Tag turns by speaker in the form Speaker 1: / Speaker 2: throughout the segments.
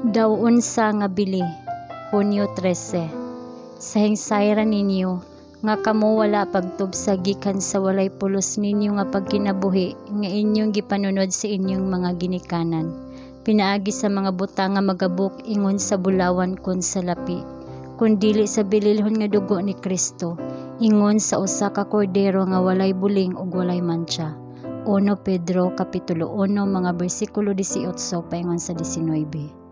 Speaker 1: Daw unsa nga bili, Hunyo 13. Sahingsayra ninyo nga kamo wala pagtubsa gikan sa walay pulos ninyo nga pagkinabuhi nga inyong gipanunod sa inyong mga ginikanan pinaagi sa mga butang nga magabuk ingon sa bulawan kon sa lapi, kun dili sa bililhon nga dugo ni Kristo, ingon sa usa ka kordero nga walay buling ug walay mantsa. 1 Pedro kapitulo 1 mga bersikulo 18 paingon sa 19.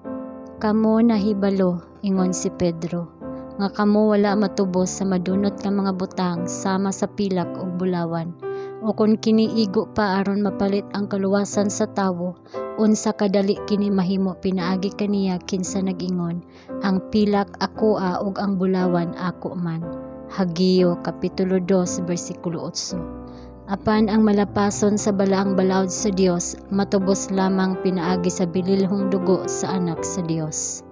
Speaker 1: Kamo nahibalo, ingon si Pedro, nga kamo wala matubos sa madunot nga mga butang sama sa pilak ug bulawan. O kon kini igo pa aron mapalit ang kaluwasan sa tawo, unsa kadali kini mahimo pinaagi kaniya kinsa nag-ingon, "Ang pilak akoa ug ang bulawan ako man." Hageo kapitulo 2 bersikulo 8. Apan ang malapason sa balaang balaod sa Dios matubos lamang pinaagi sa bililhong dugo sa Anak sa Dios.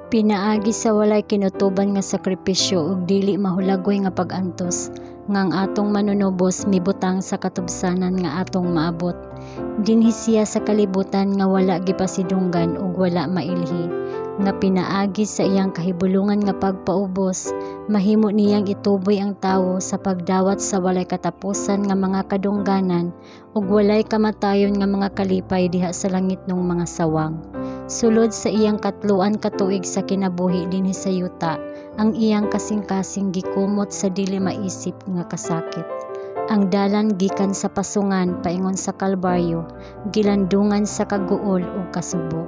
Speaker 1: Pinaagi sa walay kinutuban nga sakripisyo ug dili mahulagway nga pag-antos nga ang atong Manunubos mibutang sa katubsanan nga atong maabot. Dinhi siya sa kalibutan nga wala gipasidunggan ug wala mailhi, nga pinaagi sa iyang kahibulongan nga pagpaubos, mahimo niyang ituboy ang tawo sa pagdawat sa walay katapusan nga mga kadungganan ug walay kamatayon nga mga kalipay diha sa langitnong mga sawang. Sulod sa iyang katloan ka tuig sa kinabuhi dinhi sa yuta, ang iyang kasing-kasing gikumot sa dili maisip nga kasakit. Ang dalan gikan sa pasungan paingon sa Kalbaryo gilandungan sa kaguol ug kasubo.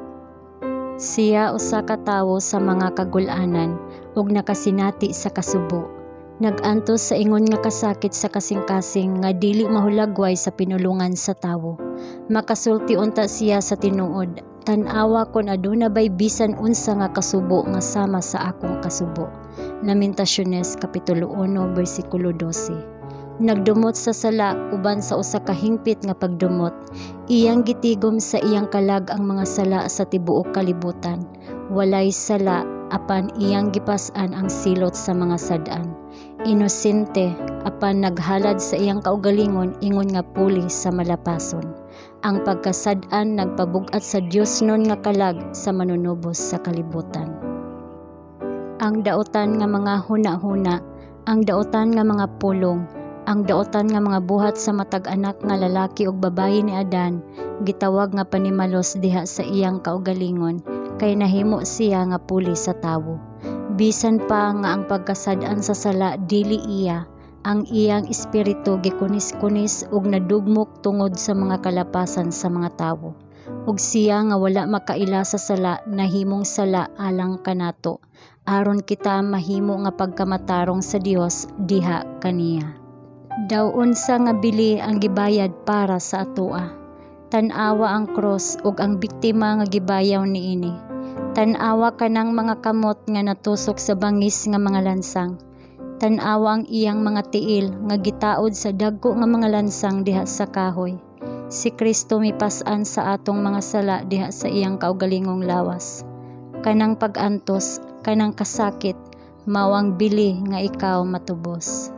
Speaker 1: Siya usa ka tawo sa mga kagul-anan ug nakasinati sa kasubo. Nag-antos sa ingon nga kasakit sa kasing-kasing nga dili mahulagway sa pinulongan sa tawo. Makasulti unta siya sa tinuod, "Tan-awa kon aduna bay bisan unsa nga kasubo nga sama sa akong kasubo." Lamentaciones kapitulo 1 bersikulo 12. Nagdumot sa sala uban sa usa ka hingpit nga pagdumot. Iyang gitigom sa iyang kalag ang mga sala sa tibuok kalibutan. Walay sala, apan iyang gipas-an ang silot sa mga sad-an. Inosente, apan naghalad sa iyang kaugalingon ingon nga puli sa malapason. Ang pagkasad-an nagpabug-at sa Diosnon nga kalag sa Manunubos sa kalibutan. Ang dautan nga mga hunahuna, ang dautan nga mga pulong, ang dautan nga mga buhat sa matag anak nga lalaki ug babayi ni Adan gitawag nga panimalos diha sa iyang kaugalingon kay nahimo siya nga puli sa tawo. Bisan pa nga ang pagkasad-an sa sala dili iya, ang iyang espiritu gikunis-kunis ug nadugmok tungod sa mga kalapasan sa mga tawo. Ug siya nga wala makaila sa sala nahimong sala alang kanato, aron kita mahimo nga pagkamatarong sa Dios diha kaniya. Daw unsa nga bili ang gibayad para sa atoa. Tan-awa ang krus ug ang biktima nga gibayaw niini. Tan-awa kanang mga kamot nga natusok sa bangis nga mga lansang. Tan-awa ang iyang mga tiil nga gitaod sa dagko nga mga lansang diha sa kahoy. Si Kristo mipas-an sa atong mga sala diha sa iyang kaugalingong lawas. Kanang pag-antos, kanang kasakit, mao ang bili nga ikaw matubos.